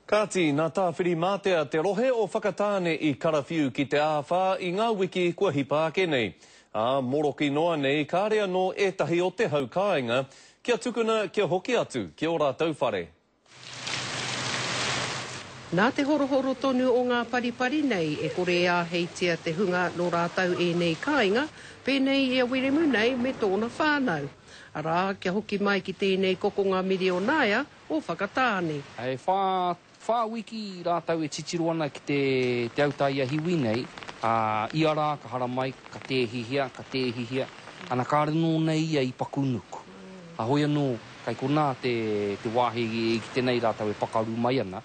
Kāti, nā Tāwhirimātea te rohe o Whakatāne i karawhiu ki te āwhā i ngā wiki kua hipa ake nei. Ā, moroki noa nei kāre anō ētahi o te hau kāinga kia tukuna kia hoki atu ki ō rātou whare. Nā te horohoro tonu o ngā paripari nei e kore e āheitia te hunga nō rātou ēnei kāinga, pēnei i a Wiremu nei me tōna whānau. Arā, kia hoki mai ki tēnei kokonga mirionaea o Whakatāne. E whā, whā wiki rātou e titiro ana ki te, te autaia hiwi nei, ā, ia rā ka haramai, ka tēhihia, ka tēhihia, ana kāre nō nei ia i paku nuku. Ā, hoi anō, kai konā te, te wāhi e kite nei rātou e pakaru mai ana.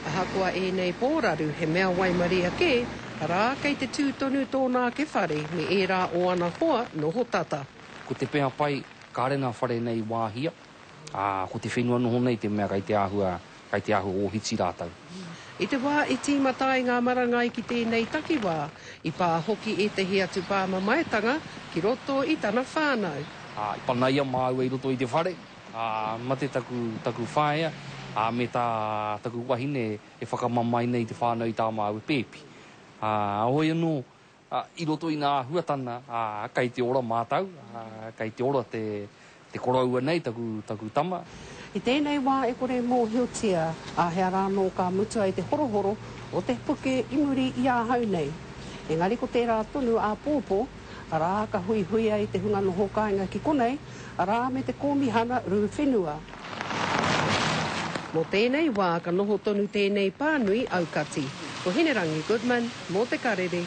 Ahakoa ēnei pōraru he mea waimaria kē, arā, kei te tū tonu tōna ake whare me ērā o ana hoa noho tata. Ko te pea pai, kāre ngā whare nei i wāhia, Ā, ko te whenua noho nei te mea kei te āhua, kei te āhua ōhiti rātou. I te wā i tīmata ai ngā marangai ki tēnei takiwā, i pā hoki ētehi atu pāmamaetanga ki roto i tana whānau. Ā, i panaia māua i roto i te whare, ā, mate taku, taku whaea, ā, me tā taku wahine e whakamamae nei i te whānau i tā māua pēpi. Ā, heoi anō, Ā, i roto i ngā āhuatana, ā, kei te ora mātou, ā, kei te ora te, te koroua nei, taku, taku tama. I tēnei wā e kore e mōhiotia āhea rā anō ka mutu ai te horohoro o te puke i muri i ahau nei. Engari ko tērā tonu āpōpō, arā, ka huihui ai te hunga noho kāinga ki konei, arā, me te kōmihana rū whenua. Mō tēnei wā ka noho tonu tēnei pānui aukati. Ko Hinerangi Goodman mō Te Karere.